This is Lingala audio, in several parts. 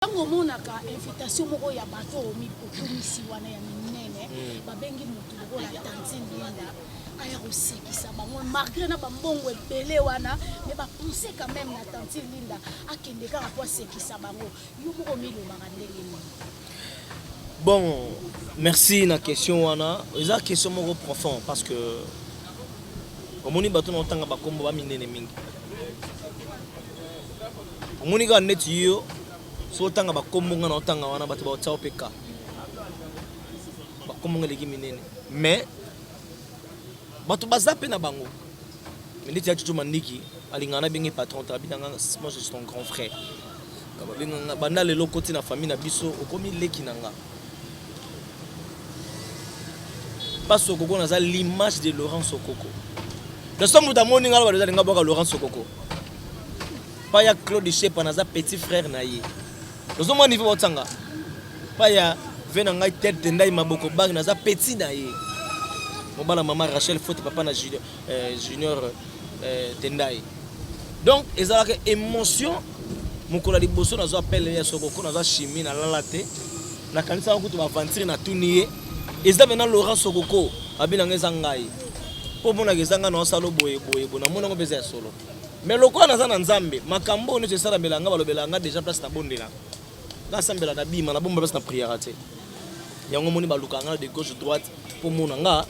Tango omonaka invitation moko ya bato oyo okumisi wana ya minene, babengi mutu lokola tantine Linda aya kosekisa bango malgre na ba mbongo ebele wana, mais ba penser quand meme na tantine Linda akende kaka po asekisa bango. Yo moko omilobaka ndenge nini? Bon, merci na question wana. Eza question moko profond parce que omoni bato na otanga bakombo ba minene mingi. Omoni kaka neti yo soki otanga bakombo nga na otanga wana bato baotia yo mpe ka bakombo nga eleki minene mais bato baza mpe na bango mais neti ya Jojo Mandiki alingaka nabenge patron te abina nga moi je suis ton grand frère babenga nga banda lelo okoti na famille na biso okomi leki na nga pa Sokoko naza l'image de Laurent Sokoko donc soki moto amoni nga loba alinga bwaka Laurent Sokoko pa ya Claude Shepa naza petit frère na ye ozomona niveau baotanga pa ya ve na ngai tete de ndai maboko bag naza petit na ye mobala mama Rachel faute papa na Junior, euh, junior euh, Tendai donc ezalaka émotion mokolo ya liboso nazwa appel ya Sokoko nazwa chimie nalala te nakanisaka kutu baaventure natuni ye eza mpena Laurent Sokoko abi na ngai eza ngai mpo omonaka eza ngai naosala boye boye boye namoni yango mpe eza ya solo Mais lokola naza na Nzambe, makambo oyo nionso esalamela nga, balobelaka nga dejà place na bondelaka. Nga nasambela na bima, na bomba place na priaka te. Yango omoni balukaka nga de gauche droite po mona nga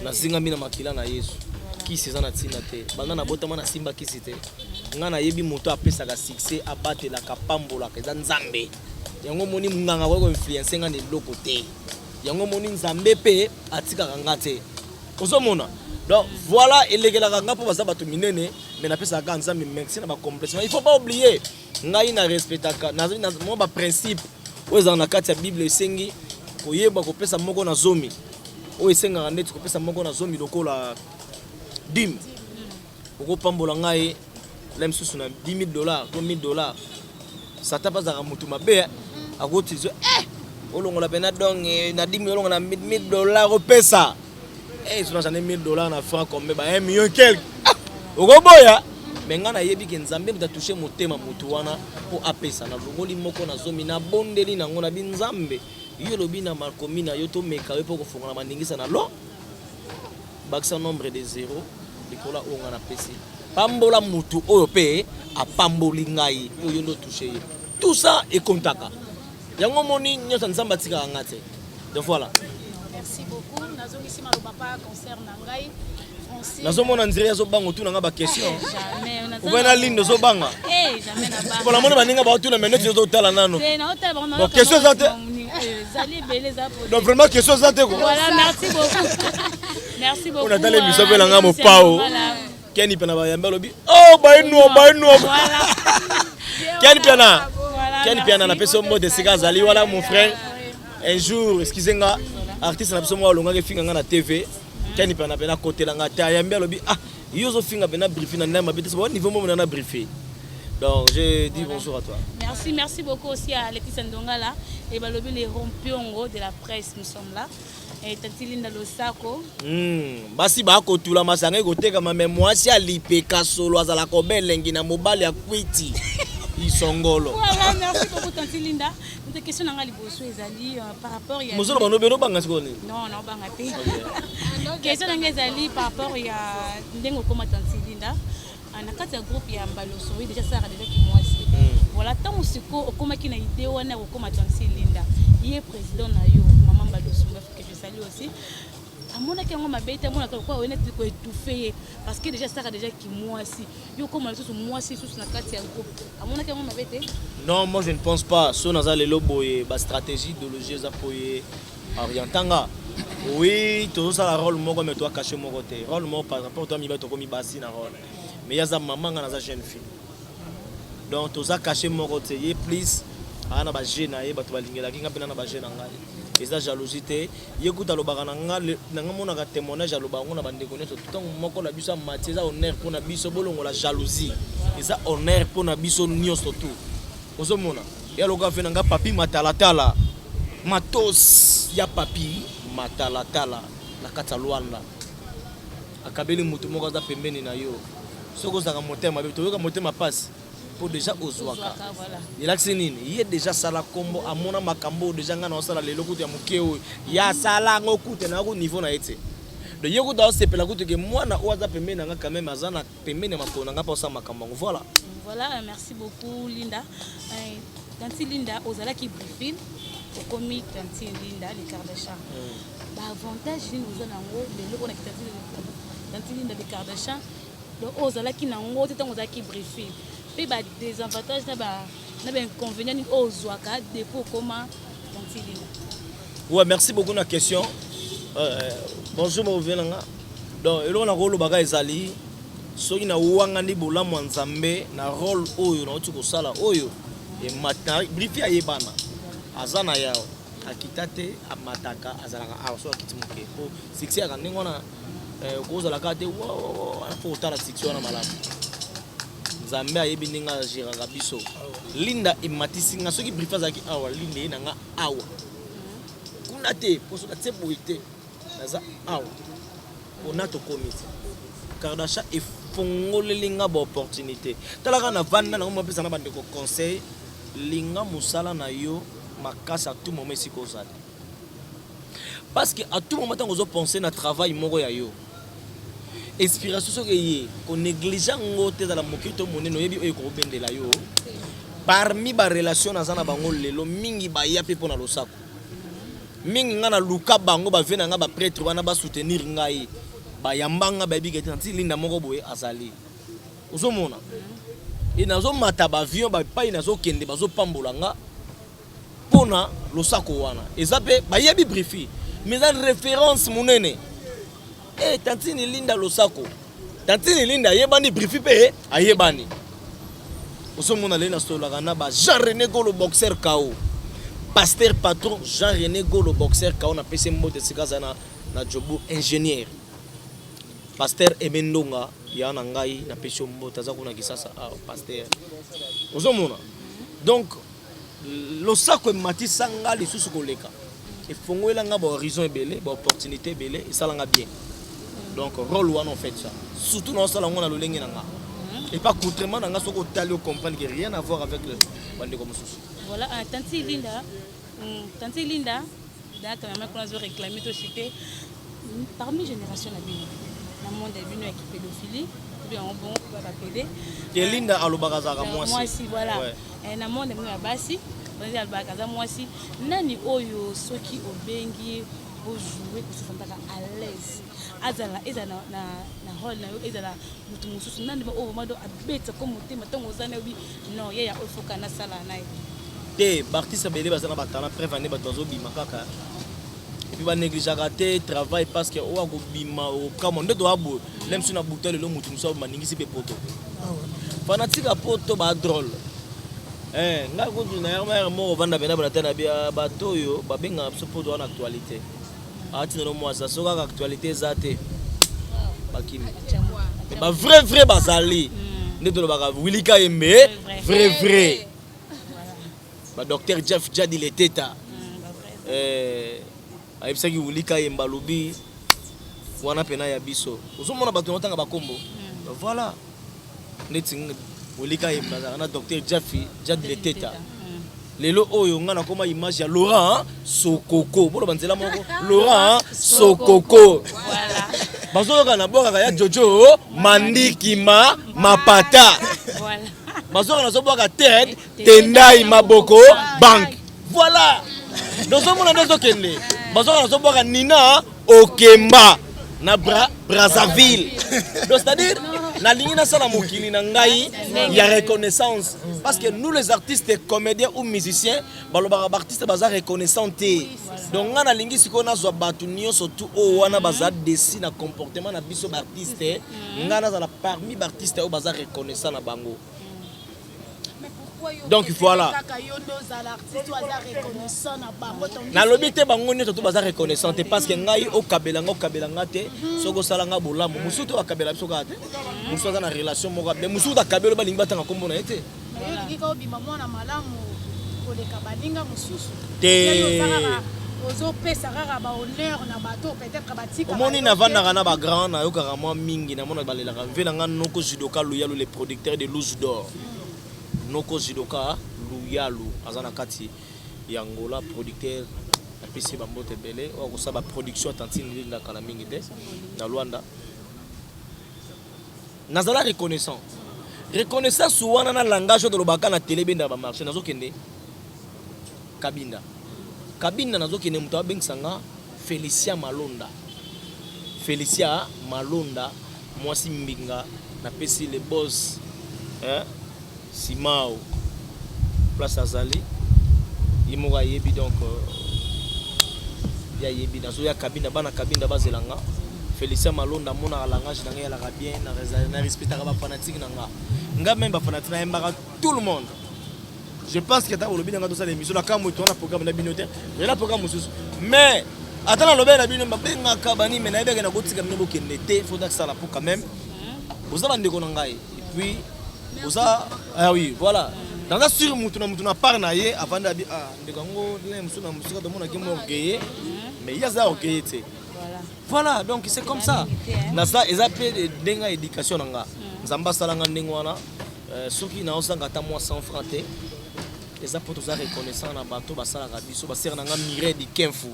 nazingami na makila na Yesu. Kisi eza na tina te. Banda na botama na simba kisi te. Nga nayebi moto apesaka succès, abatelaka, apambolaka, eza Nzambe. Yango omoni munganga akoki ko influencer nga na eloko te. Yango omoni Nzambe pe atikaka nga te. Ozo mona? Donc voilà elekelaka nga po baza bato minene mais napesaka kaka Nzambe merci na ba complexe. Il faut pas oublier ngai na respectaka na mwa ba principe oyo ezalaka na kati ya Bible esengi koyeba kopesa moko na zomi oyo esengaka ndeti kopesa moko na zomi lokola dime okopambola ngai la misusu na 10 000 dollars to 1000 dollars satan mpe azalaka motu mabe eh. akotizo eh olongola pena donc eh, na 10 000 olongola na 1000 dollars opesa eh soki nazali 1000 dollars na franc combien ba 1 million quelque ah, okoboya me ngai nayebi ke nzambe moto atouche motema motu wana mpo apesa nalongoli moko na zomi nabondeli nango nabi nzambe yo olobi na makomi na yo tomeka yo mpo kofongola maningisa na lo Bakisa nombre de zero likolo ya oyo ngai napesi. Pambola mutu oyo pe apamboli ngai po yo nde otouche ye. Tout ça ekontaka. Yango omoni nyonso Nzambe atikaka ngai te. Donc voilà. Merci beaucoup. Nazongisi maloba pa concert na ngai. Nazomona ndire azobanga otuna nga ba question. Obe na Linda ozobanga. Eh, jamais na banga. Mpo namoni baninga baotuna mais neti ozotala nano. Te, naotala bango Bon, question eza te. Ezali ebele eza po. Donc vraiment question eza te ko. Voilà, merci beaucoup. Merci beaucoup. Oyo natali émission euh, mpe na nga Laetitia mopao. Voilà. Ken Piana bayambi alobi oh bainua bainua. Voilà. Ken Piana. Voilà, Ken Piana merci. napesi yo mbote esika azali wana mon frère. Un jour, excusez nga, artiste na biso moko alongaki efinga nga na TV. Ken Piana mpe nakotela nga te ayambi alobi ah Yo ozo finga pena briefer na ndenge mabe te, c'est niveau moko na briefer. Donc je dis bonjour à toi. Merci, merci beaucoup aussi à Laetitia Ndongala et balobi les rompiongo de la presse, nous sommes là. Et Tati Linda Losako. Basi ba kotula masanga ekotekama mais mwasi alipeka solo azala kobe elengi na mobali ya kwiti isongolo. Voilà, merci beaucoup Tati Linda. Une question nanga liboso ezali euh, par rapport ya Mozolo bano beno banga sikoyo nini? Non, non banga te. Question nanga ezali par rapport ya ndenge okoma Tati Linda. Ah, na kati ya groupe ya Mbaloso, oui déjà ça déjà ki mwasi. Voilà, tango siko okomaki na idée wana ya kokoma Tati Linda. Ye président na yo, maman Mbaloso, que je salue aussi. amonaki yango mabe te amonaka lokola oye neti koétouffe ye parce que déjà asalaka déjà kimwasi yo okoma lisusu mwasi lisusu na kati ya groupe amonaki yango mabe te Non, moi je ne pense pas. So naza lelo boye ba stratégie idéologie eza po ye orienta nga. Oui, tozosala rôle moko mais toa caché moko te. Rôle moko par rapport toi mibali tokomi basi na rôle. Mais ye aza maman nga naza jeune fille. Donc toza caché moko te. Ye plus aza na ba jeu na ye bato balingelaki nga mpe na na ba jeu na ngai. Eza jalousie te. Ye kutu alobaka na nga na nga monaka témoignage aloba yango na bandeko nyonso ntango moko na biso amati eza honneur mpo na biso bolongola jalousie eza honneur mpo na biso nyonso tu ozomona ye aloka fe na nga papi matalatala matos ya papi matalatala na kati ya Luanda akabeli moto moko aza pembeni na yo soki ozalaka motema mabe toyoka motema pasi. Mpo déjà ozwaka. Elakisi nini? Ye déjà asala kombo, amona makambo oyo déjà ngai naosala lelo kutu ya moke oyo. Ye asala yango kutu na niveau na ye te. Donc ye kutu aosepela kutu ke mwana oyo aza pembeni na nga, quand même aza na pembeni ya makolo na nga mpo asala makambo yango. Voilà. Voilà, merci beaucoup Linda. Tantine Linda, ozalaki briefing, okomi Tantine Linda les Kardashian. Baavantage nini oza nango lelo oyo na Tantine Linda les Kardashian, donc oyo ozalaki nango te ntango ozalaki briefing, mpe badésavantage na bainconvénient nini oyo ozwaka depuis okoma Tantine Linda? Ouais, merci beaucoup na question. Bonjour mauvais nanga. Donc eloko na kolobaka ezali, soki nawangani bolamu ya Nzambe na rôle oyo nauti kosala oyo emata, brifi ayebana aza na yao, akita te, amataka, azalaka awa. So akiti moke po succès yaka ndenge wana, okozalaka te wana fo kotala succès wana malamu. Nzambe ayebi ndenge agéraka biso. Linda ematisi nga. Soki brifi azalaki awa, Linda ye na nga awa kuna te, mpo soki atie boye te, naza awa mpona tokomi te. Kardashian efongoleli nga baopportunité. Talaka, na vanda nango, mapesa na bandeko conseil: linga mosala na yo makasi à tout moment esika ozali, parce que à tout moment ntango ozopense na travail moko ya yo, inspiration soki eye, konéglige yango te, ezala moke to monene, oyebi oyo ekobendela yo. Parmi barelation naza na bango lelo, mingi baya mpe mpo na losako mingi. Ngai naluka bango, bave na ngai, baprêtre wana basoutenir ngai, bayamba nga, bayebi ke nti Linda moko boye azali. Ozomona e nazomata baavion, bapai nazokende, bazopambola nga mpona losako wana. Eza mpe bayebi brifi, mais eza référence monene. E tantine Linda losako, tantine Linda ayebani, brifi mpe ayebani. Ozomona lelo nasololaka na ba Jean René Golo, boxer kao, pasteur patron Jean René Golo, boxer kao, napesi mbote esika aza na jobu, ingénieur pasteur Aime Ndonga ya na ngai, napesi yo mbote, aza kuna Kisasa awa, pasteur. Ozomona, donc losako ematisa nga lisusu koleka, efongwela nga bahorizon ebele, baopportunité ebele, esalanga bien. Donc rôle wana, en fait, ça surtout naosala yango na lolenge na nga et pas accoutrement na nga. Soki otali, ocomprendre que rien à voir avec le bandeko mosusu. Voilà, tantine Linda, tantine Linda da cameraman kuna azo réclamer to chite parmi génération na bino na monde ya bino ya kipédophilie to yango bongo bapédé. Te, Linda alobaka azalaka mwasi. Mwasi, voilà. Na monde ya bino ya basi, ozi alobaka aza mwasi, nani oyo soki obengi bojoue osesantaka à l'aise, azala ezala na rôle na yo, ezala moto mosusu, nani oyo vraiment do abetisa ko motema ntango oza na yobi non ye ya oyo foka nasala na ye? Te, baartiste ebele baza na batalent. Preuve ane bato bazobima kaka et puis banégligeaka te travail, parce que oyo akobima okamwa nde toya boye le mosu na buta. Lelo motu mosu maningisi mpe poto, fanatique ya poto badrôle. Ngai kutu na yare moko ovanda pena bona te na bia bato oyo babengaka biso poto wana actualité atinda no mwasi. So kaka actualité eza te, bakimi. Mais bavrai vrai bazali nde tolobaka Wilika Yembe, vrai vrai, badocteur Jeff Jadi Leteta. Ayebisaki Wilika Yembe, alobi wana mpena ya biso. Ozomona bato naotanga bakombo, voilà, neti Wilika Yembe azalaka na docteur Jeff Jadi Leteta. Lelo oyo nga nakoma image ya Laurent Sokoko, boloba nzela moko, Laurent Sokoko. Bazoyoka na bwakaka ya Jojo Mandikima Mapata, bazoyoka nazobwaka Ted Tendai Maboko Bank. Voilà, nozomona nde ezokende. Bazoyoka nazobwaka Nina Okemba na Brazzaville. Donc c'est-à-dire nalingi nasala mokili na ngai ya reconnaissance, parce que nous les artistes comédiens ou musiciens, balobaka baartiste baza reconnaissant te. Donc ngai nalingi sikoyo nazwa bato nyonso tu oyo wana baza desi na comportement na biso baartiste, ngai nazala parmi baartiste oyo baza reconnaissant na bango. Donc voilà, nalobi te bango nyonso to baza reconnaissant te, parce que ngai okabela nga, okabela nga te. Soki osala nga bolamu, mosusu to akabela biso kaka te. Mosusu aza na relation moko mais mosusu akabela, balingi batanga nkombo na ye te. Olingi ka obima mwana malamu koleka baninga mosusu. Te. Ozopesa kaka bahonneur na bato, peut-être batika. Omoni, navandaka na bagrand, nayokaka mwa mingi, namona balelaka mve na nga noko Judoka Luyalu, le producteur de Louse d'Or. Noko Jidoka Luyalu aza na kati ya Angola, producteur, napesi ye bambote ebele, oyo akosala baproduction ya Tantine Linda kala mingi te na Luanda. Nazala reconnaissant, reconnaissance wana na langage oyo tolobaka na tele ebendaka bamarché. Nazokende Kabinda, Kabinda nazokende, moto abengisa nga Felicia Malonda, Felicia Malonda, mwasi mbinga. Napesi le boss, hein, Simao, place azali ye moko ayebi. Donc ye ayebi nazoya Kabinda, bana Kabinda bazela nga. Félicien Malonda amonaka langage na ngai eyalaka bien, na respectaka bafanatique na nga. Nga même bafanatique nayembaka tout le monde. Je pense que ata olobi na nga tosala émission na kambo to na programme na bino te, eza programme mosusu, mais ata nalobi na bino babengaka bani, mais nayebaki na kotika bino bokende te, faut nasala po quand même boza bandeko na ngai. Et puis oza, ah oui, voilà, naza sur mutu na mutu na part na ye avandi abi. Ah, ndeko yango ndenge mosusu na mosika tomonaki mo orgueilleux, mais ye aza orgueilleux te. Voilà, donc c'est comme ça. Naza eza mpe ndenge ya éducation na nga, Nzambe asalanga ndenge wana. Soki naozanga ata mwa 100 franc te, eza mpo toza reconnaissant na bato basalaka biso. Basere na nga Mireille Dikenfu,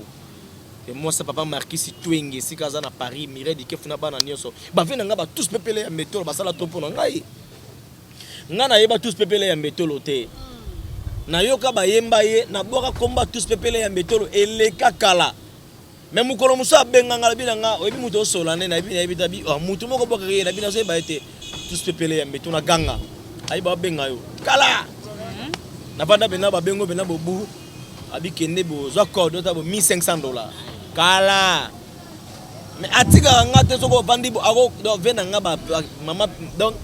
mwasi papa Markisi Twenge, esika aza na Paris. Mireille Dikenfu na bana nyonso bave na nga, batus pepele ya metolo basala to mpo na ngai. Ngai nayeba tous pepele ya mbetolo te, nayoka bayemba ye, nabwaka komba tous pepele ya mbetolo eleka kala. Mais mokolo mosusu abenganga, alobi na nga: "Oyebi moto osola nde?" Nayebi, nayebi te. Abi motu moko bwakaka ye, nabi nazoyeba ye te. Tous pepele ya mbeto na ganga ayebi babenga yo kala. Navanda pena, babengo pena bobu, abi kende bozwa code ota bo 1500 $ kala. Mais atikaka nga te. Soki ovandi ako ve na nga mama, donc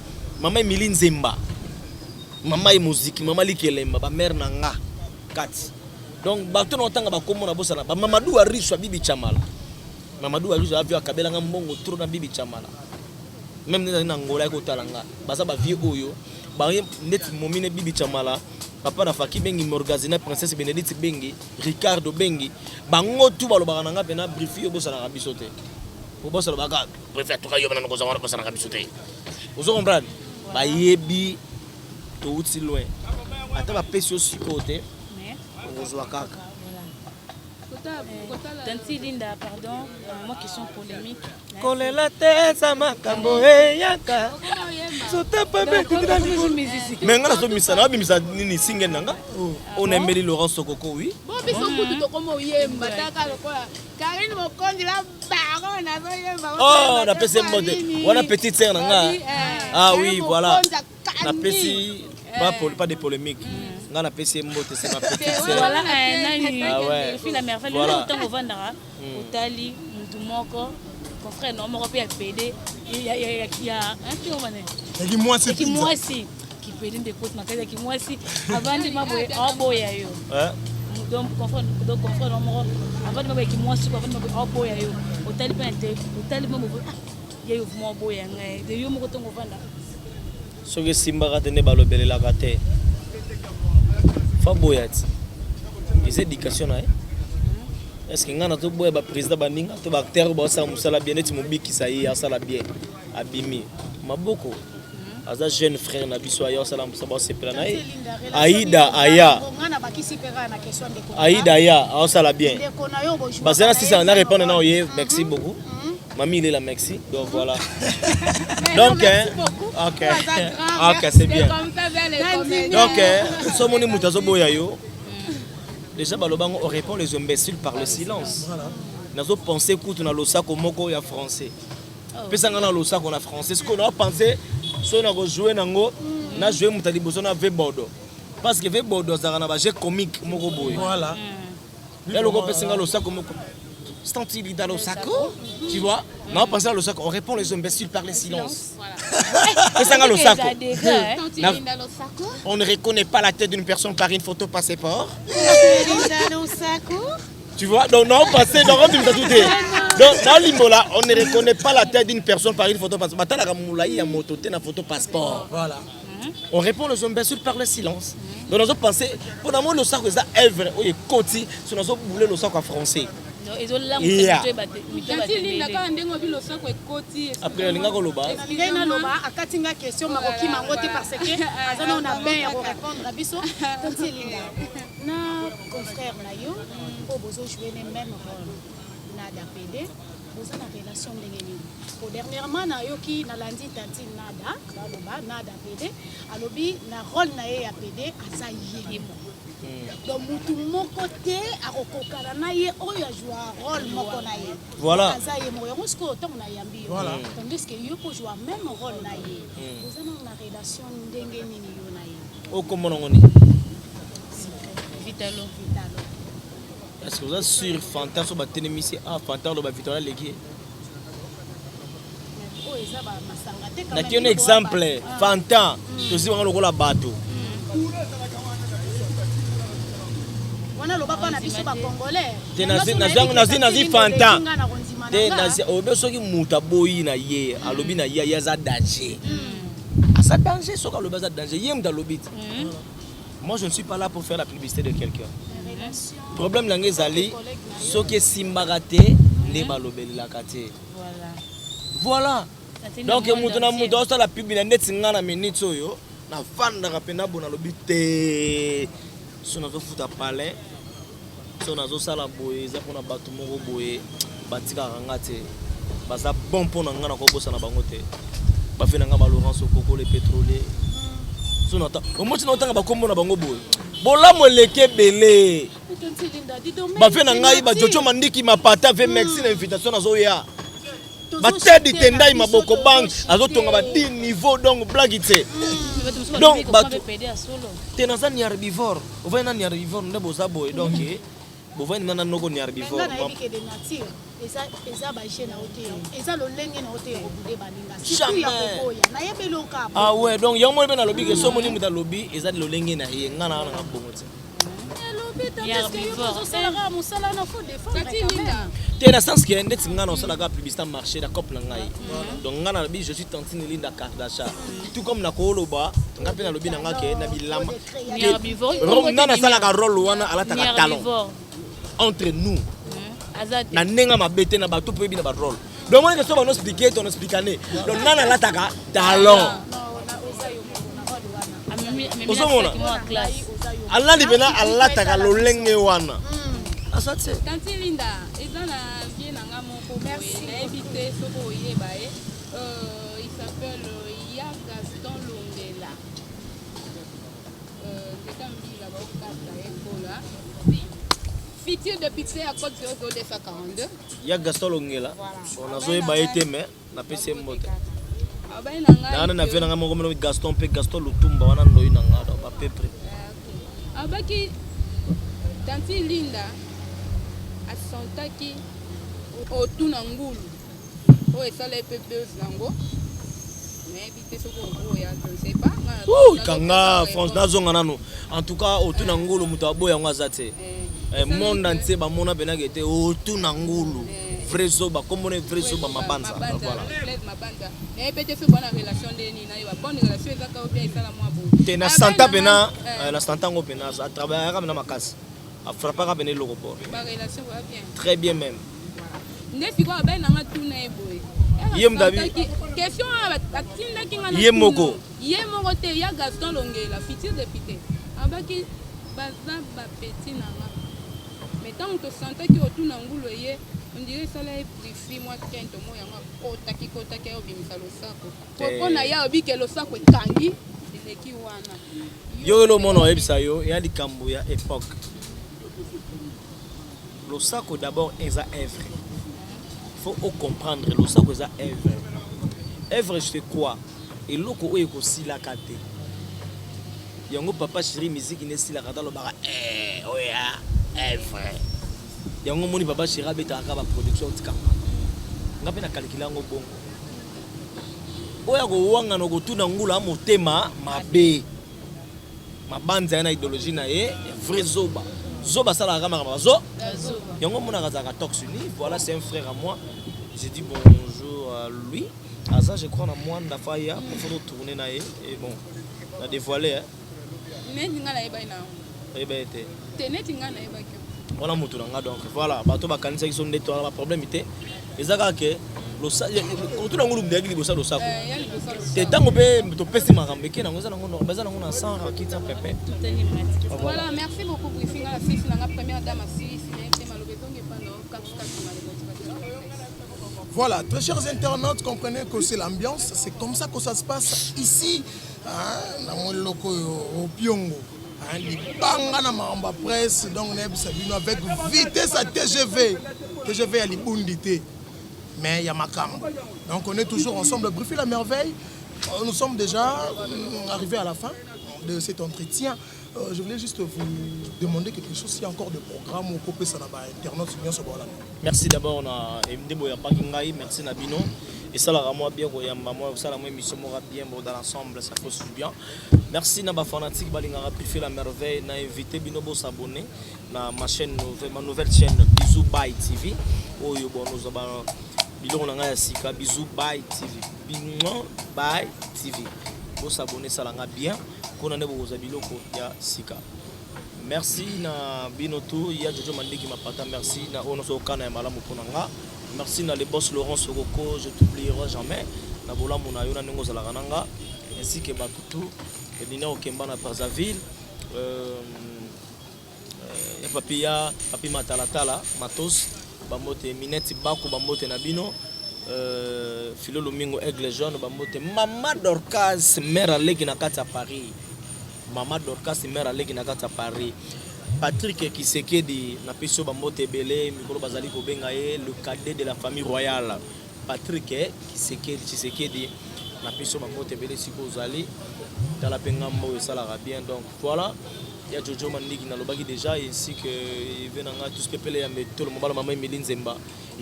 mama Emili Nzemba, mama ye moziki, mama Likelemba, bamare na nga kati. Donc bato na otanga bakombo na bosana, bamamadou Ariso, Bibi Chamala. Mamadou Ariso avio akabelanga mbongo trop na Bibi Chamala. Même nde na Ngola ekotala nga, baza bavie oyo baye ndeti momine Bibi Chamala, papa na Faki Bengi, Morgazina, Princesse Bénédicte Bengi, Ricardo Bengi, bango tu balobaka na nga mpena: "Brifi, yo bosanaka biso te." Po bosa lobaka: "Brifi atuka yo bana kozanga wana, bosanaka biso te." Ozo comprendre, bayebi touti loin. Ata bapesi yo sikoyo te, okozwa kaka. Tanti Linda, pardon, moi question polémique. Kolela te, eza makambo eyaka. Mais nga nazobimisa, nabimisa nini, single na nga oyo nayembeli Laurent Sokoko, oui. Bo biso kutu tokoma oyemba taka lokola Karine Mokonzi la baron azoyemba. Oh, napesi mbote wana petite sœur na nga. Ah oui, voilà, napesi pas de polémique, nga napesi ye mbote, c'est ma petite sœur. Voilà, nani? Ah ouais. Fille la merveille. Voilà. Ntango ovandaka, otali mutu moko, confrère no moko mpe ya pede ya yaki mwasi. Yaki mwasi kipede ndeko makasi, yaki mwasi avandi maboye aoboya yo. Donc confrère, donc confrère no moko avandi maboye, yaki mwasi avandi maboye aoboya yo. Otali mpe na te, otali mpe boye: "Ah, ye yo vraiment oboya ngai de yo moko." Ntongo ovanda, Soki esimbaka te nde balobelelaka te, fa boya ti eza éducation na ye. Est ce que ngai nazoboya baprésident, baninga to baacteur oyo baosala mosala bien, neti mobikisa ye asala bien, abimi maboko, aza jeune frère na biso, aya osala mosala, baosepela na ye. Aida aya, nga na bakisi mpe kaka na question ndeko. Aida aya aosala bien. Ndeko na yo. Bazala sisa na répondre na oye. Merci beaucoup, mami Ilela, merci. Donc voilà, donc hein, ok ok, c'est bien. Donc so omoni moto azoboya yo déjà, balobango: "On répond les imbéciles par le silence." Nazopense kutu na losako moko ya français, pesanga na losako na français. Sikoyo naopense so na kojoue nango, najoue moto ya liboso na ve bodo, parce que ve bodo azalaka na baje comique moko boye. Voilà. Ya loko opesinga losako moko stantilida losako, tu vois, naopense na losako: "On répond les imbéciles par le silence." Pesanga losako. On ne reconnaît pas la tête d'une personne par une photo passeport, tu vois. Donc non, passé, donc on dit tout est donc dans limbola: "On ne reconnaît pas la tête d'une personne par une photo passeport." Batalaka molai ya moto te na photo passeport. Voilà. On répond les imbéciles par le silence. Donc nazo penser mpo na moi losako eza œuvre oyo ekoti so nazobule losako ya français. Ezolamwisa mito. Tantine Linda, kaka ndenge obi losako ekoti. Après alinga koloba. Ngai naloba, akati nga question, makokima yango te parce que aza nao na bain ya korépondre biso. Tantine Linda, na confrère na yo oyo bozojouer ne même rôle, Nada PD, boza na relation ndenge nini? Po dernièrement nayoki, nalandi tantine Nada baloba, Nada PD alobi na rôle na ye ya PD aza ye moko, donc mutu moko te akokokana na ye oyo ajoua rôle moko na ye. Aza ye moko. Yango sikoyo ntango nayambi yo, tandis que yo mpo joua même rôle na ye, oza nano na relation ndenge nini yo na ye? Okomona ngo nini? Vitalo. Vitalo. Est ce que oza sur Fantin? So batelemisi, ah, Fantin aloba Vitalo aleki ye. Oyo eza bamasanga te quand Naki même. yo na exemple. Fantin, tozwi bango lokola bato. Wana loba mpa na biso bacongolais. Te, nazwi Fantin te, oyebi, soki moto aboyi na ye, alobi na ye, ye aza danger, aza danger. Soki alobi aza danger, ye moto alobi te. Moi, je ne suis pas là pour faire la publicité de quelqu'un. Problème na ngai ezali soki esimbaka te nde balobelelaka te. Voilà, donc moto na moto aosala publi na ndeti. Nga na minute oyo navandaka mpena bo, nalobi te, so nazofuta palin, so nazosala boye, eza mpona bato moko boye batikaka nga te, baza bon mpo na nga, nakobosana bango te. Bafe na nga ba Laurence Okoko le pétrolier, so nata omoti na otanga bakombo na bango boye, bolamu eleki ebele. Bafe na ngai bajojo Mandiki Mapata ve, merci na invitation. Nazoya batedi tendai maboko bank azotonga ba 10 niveau, donc blague te. Donc bato te, naza ni herbivore, ovandi na ni herbivore nde boza boye, donc bovandi nga na noko ni herbivore. Nga nayebi ke de nature eza baje na yo te, eza lolenge na yo te ya kobude baninga, surtout ya Jamais. koboya. Nayebeli oka. Ah ouais, donc yango moni mpe nalobi ke so omoni moto alobi eza lolenge na ye, nga na nanga bongo te. Elobi tandis que yo ozosalaka mosala na faut défendre Tati quand Linda. même. Te, na sens ke ndeti nga na osalaka publicité marché na cope na ngai, donc nga nalobi je suis tantine Linda Kardasha, tout comme nakoloba nga mpe nalobi na nga ke na bilamba. Nga nasalaka rôle wana, alataka talon entre nous na ndenge mabe te na bato mpo yebi na barôle. Donc moni so bano expliquer to expliquane, donc nga nalataka talon, ozomona alali mpena alataka lolenge wana, aza te. Tanti Linda, eza na vie na nga moko boye, nayebi te soki oyeba ye. Il s'appelle Ya Gaston Longela, nzeta mbila baokata ekola, futur député ya code 00242. Ya Gaston Longela, bon, nazoyeba ye te, mais napesi ye mbote. Abai na ngai. Naana na vie na ngai moko mino Gaston mpe Gaston Lutumba wana ndoi na nga, donc bapepre. Abaki tanti Linda asantaki otuna ngulu oyo esala ye mpe buzz nango, nayebi te soki oboya, je ne sais pas. Nga Kanga France, nazonga nano. En tout cas, otuna ngulu, moto aboya yango aza te. Monde entier bamona mpenaka ete otuna ngulu, vrai zoba, kombona vrai zoba Mabanza. Voilà. Blaise Mabanza, nayebi te soki bona relation nde nini nayeba, bonne relation ezaka obia esala mwa boye. Te, na santa mpena, na santa yango mpena atravaillaka mpena makasi, afrappaka mpena eloko po. Barelation boya bien. Très bien même. Nde sikoyo abai nanga tuna ye boye. Ye moto Question wana batindaki nga na Ye moko. Ye moko te, ya Gaston Longela, futur député, abaki baza bapeti na nga, mais ntango tosantaki otuna ngulu eye, on dirait esala ye prifi mwa kento mo, yango akotaki kotaki aye obimisa losako mpo na ye, alobi ke losako ekangi eleki wana. Yo elo omona, oyebisa yo eya likambo ya époque. Losako d'abord eza œuvre, faut ocomprendre, losako eza œuvre. Œuvre, c'est quoi? Eloko oyo ekosilaka te. Yango papa chéri, musique nde esilaka te, alobaka oyo ya œuvre. Yango omoni papa chéri abetaka kaka baproduction otikanga nga mpe na calcule yango bongo. Oyo akowangana kotuna ngula motema mabe, Mabanza ye na idéologie na ye ya vrai zoba zoba, asalaka makambo zo yango omonaka azalaka torse nu. Voilà, c'est un frère à moi, j'ai dit bonjour à lui. Aza, je crois, na Mwanda faya pour faut tourner na ye et bon, na dévoilé, hein. Neti nga nayebaki na yango. Oyeba ye te? Te, neti nga nayebaki. Wana moto na nga. Donc voilà, bato bakanisaki so nde toala baproblème te. Eza kaka ke kotuna ngulu mudeyaki liboso ya losako te. Ntango mpe topesi makambo eke nango, eza nango normal, eza nango na sans rakiti pepe. Voilà, merci beaucoup, briefing à la sisi nanga première dame asisi te maloba ezongi epano katikati na motivateur. Voilà, très chers internautes, comprenez que c'est l'ambiance, c'est comme ça que ça se passe ici, hein, na moloko au Piongo. Hein, libanga na makambo ya presse, donc nayebisa bino avec vitesse à TGV. TGV ya libundi te, mais ya makambo. Donc on est toujours ensemble, Briffy la merveille. Nous sommes déjà arrivés à la fin de cet entretien. Je voulais juste vous demander quelque chose, s'il y a encore des programmes ou kopesa na ba internautes nyonso bolanda. Merci d'abord na nde boyambaki ngai. Merci na bino, esalaka mwa bien koyamba mwa kosala mwa émission moko bien. Bon, dans l'ensemble, ça fait du bien. Merci na bafanatique balingaka Briffy la merveille. Na invité bino bosabonner na ma chaîne nouvelle, ma nouvelle chaîne Bisou Bye TV, oyo bon nozwa ba biloko na ngai ya sika. Bisou Bye TV, Bino Bye TV, bosabonner, esalanga bien mpona nde bokozwa biloko ya sika. Merci na bino tu ya Jojo Mandiki Mapata. Merci na oyo nyonso okana ya malamu mpona nga. Merci na le boss Laurent Sokoko, je t'oublierai jamais na bolamu na yo na ndenge ozalaka na nga, ainsi que bato tu Edina Okemba na Brazzaville, ya papi, ya papi Matalatala Matos, bambote Mineti Bako, bambote na bino, Filo Lomingo Aigle Jaune, bambote Mama Dorcas, mare aleki na kati ya Paris, Mama Dorcas, mare aleki na kati ya Paris, Patrick Kisekedi, napesi yo bambote ebele. Mikolo bazali kobenga ye le cadet de la famille royale. Patrick Kisekedi, Tshisekedi, napesi yo bambote ebele. Sikoyo ozali tala mpe ngambo oyo esalaka bien. Donc voilà, ya Jojo Mandiki nalobaki déjà, ainsi que eve na ngai tous pepele ya metolo mobala mama Emili Nzemba,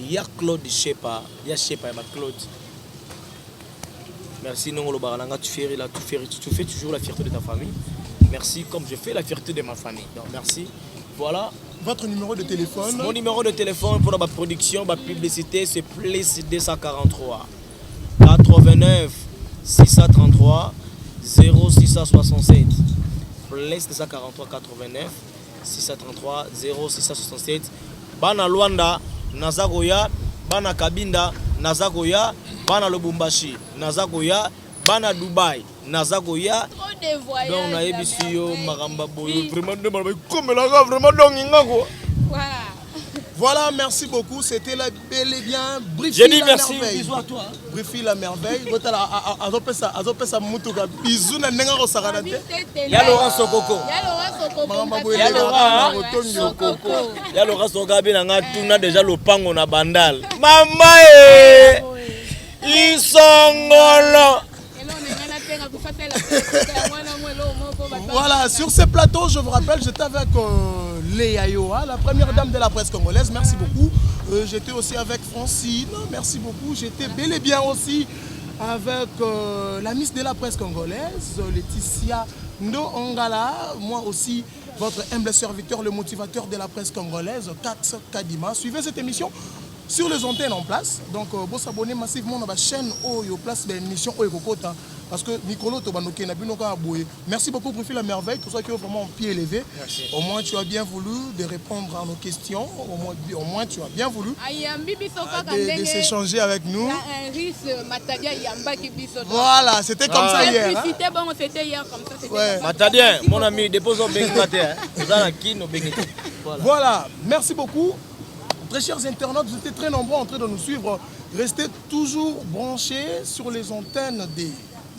ya Claude Shepa, ya Shepa ya baclaude. Merci ndenge olobaka na nga, tu fais toujours la fierté de ta famille. Merci, comme je fais la fierté de ma famille. Donc merci, voilà. Votre numéro de téléphone? Mon numéro de téléphone pour la production, la publicité, c'est plus 243 89 633 0667. Plus 243 89 633 0667. Bana Luanda, naza koya. Bana Kabinda, naza koya. Bana Lubumbashi, naza koya. Bana Dubai, naza koya. Donc nayebisi yo makambo boyo vraiment nde baloba ekomelaka vraiment, donc inga quoi. Voilà. Voilà, merci beaucoup. C'était là bel et bien Briffy J'ai dit la merci, merveille. bisous à toi. Briffy la merveille. Botala azopesa azopesa mutuka bisous na ndenge akosakana te. Ya Laurent Sokoko. Ya Laurent Sokoko. Makambo boye. Ya Laurent Sokoko. Ya Laurent Sokoko abe na nga tuna déjà lopango na Bandal. Mama e isongolo. Voilà, sur ce plateau, je vous rappelle, j'étais avec Léa Yoa, la première dame de la presse congolaise. Merci beaucoup. J'étais aussi avec Francine. Merci beaucoup. J'étais bel et bien aussi avec la miss de la presse congolaise, Laetitia Ndo Ongala. Moi aussi, votre humble serviteur, le motivateur de la presse congolaise, Kax Kadima. Suivez cette émission sur les antennes en place. Donc, vous s'abonner massivement dans la chaîne oyo place de l'émission oyo kokota. Parce que Mikolo tobanoke na bino kaka boye. Merci beaucoup, Briffy la merveille, tout ça qui est vraiment pied élevé. Merci. Au moins tu as bien voulu de répondre à nos questions. Au moins tu as bien voulu Ayambi biso kaka de s'échanger avec nous. Rice Matadia yambaki biso. Voilà, c'était comme ça hier. Hein? C'était bon, c'était hier comme ça. Ouais. Matadien, mon ami, dépose au bengi te. Oza na kino bengi te. Voilà. Voilà, merci beaucoup. Très chers internautes, vous étiez très nombreux en train de nous suivre. Restez toujours branchés sur les antennes des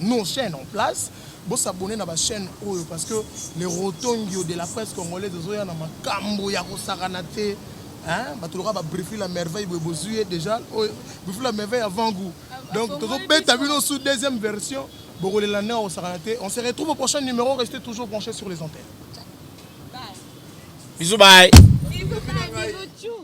nos chaînes en place. Bon, s'abonner dans ma chaîne oyo parce que les rotongio de la presse congolaise oyo na makambo ya kosakana te. Hein, bato loka ba Briffy la merveille boye bozwi déjà oyo Briffy la merveille avant goût. Donc tozobeta bino sous deuxième version bokolela ndenge kosakana te. On se retrouve au prochain numéro, restez toujours branchés sur les antennes. Bisous, bye. Bisous, bye, bisous, tchou.